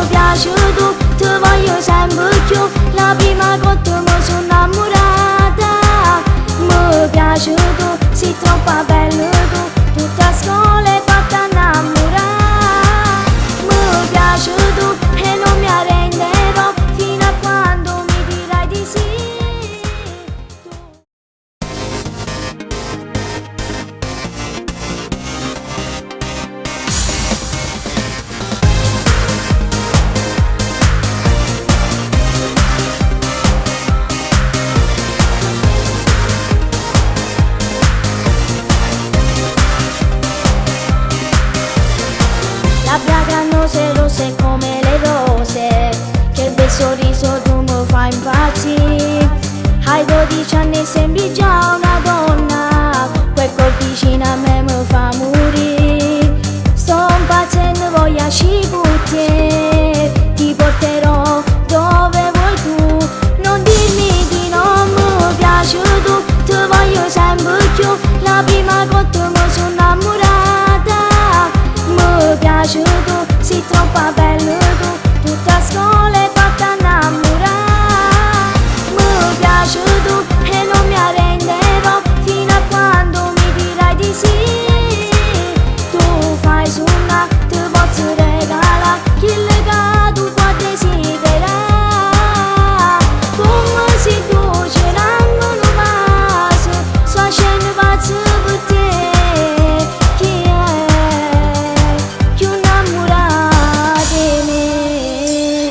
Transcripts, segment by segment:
Mi piace tu, ti voglio sempre più. La prima volta mi sono innamorata. Mi piace tu, sei troppo bello tu. Tutta scuola è fatta innamorare. Mi piace tu e non mi arrenderò fino a quando mi dirai di sì. Tu. Labbra cannose rosse come le rose, che bel sorriso tu mi fai impazzire. Hai 12 anni e sembri già una donna, quel corpicino a me mi fa morire. Sto impazzendo, voglio te, ti porterò dove vuoi tu. Non dirmi di no, mi piace tu, ti voglio sempre più. La prima volta mi sono innamorata. Mi piace tu, sei troppo bello tu. Tutta scuola è fatta innamorare. Mi piace tu e non mi arrenderò fino a quando mi dirai di sì. Tu fai suona, ti posso regalare quello che tu puoi desiderare. Come si dolce, dammi un bacio, sto scendo pazzo per te. Chi è più innamorato di me?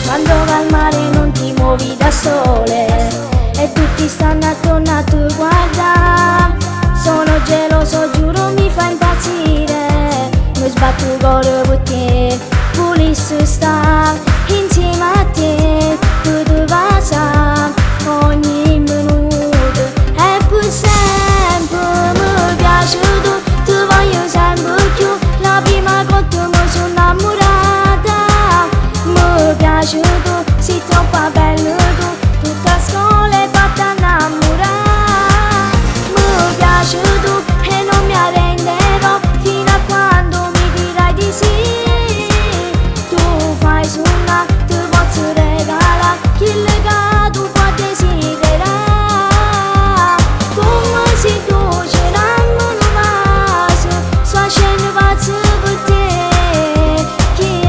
Quando va al mare non ti muovi da sole e tutti stanno attorno a te guarda. Sono geloso, giuro mi fa impazzire. Mi sbatto il cuore per te, volessi stare insieme a te, tu ti passa ogni minuto e per sempre. Mi piace tu, ti voglio sempre più. La prima volta mi sono innamorata. Mi piace tu, sei troppo bello tu. Tutta scuola è fatta innamorare. Mi piace tu e non mi arrenderò fino a quando mi dirai di sì. Tu fai suona, ti posso regalare quello che tu puoi desiderare. Come si dolce, dammi un bacio, sto scendo pazzo per te. Chi è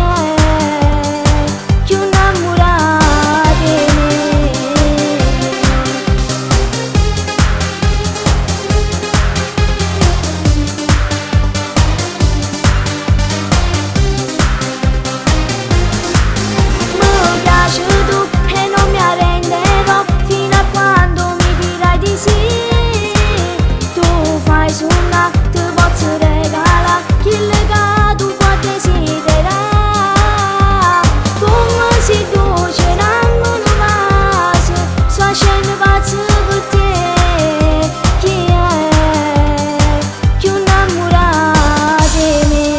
più innamorato di me? Mi piace tu e non mi arrenderò fino a quando mi dirai di sì. Tu fai suona, ti posso regalare quello che tu puoi desiderare. Come si dolce, dammi un bacio, sto scendo pazzo per te. Chi è più innamorato di me?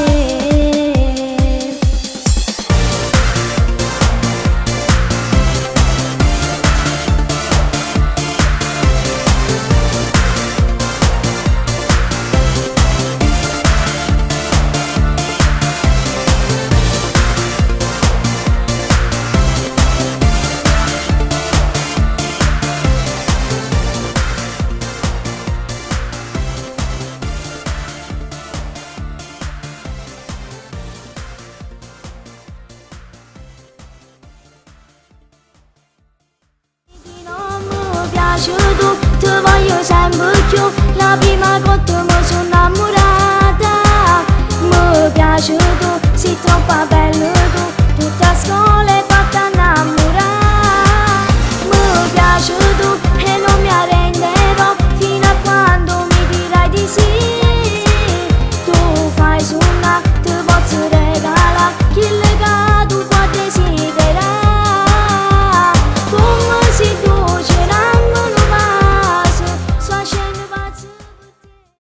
Non mi piace tu, ti voglio sempre più. La prima volta mi sono innamorata. Mi piace tu, sei troppo bello tu. Tutta scuola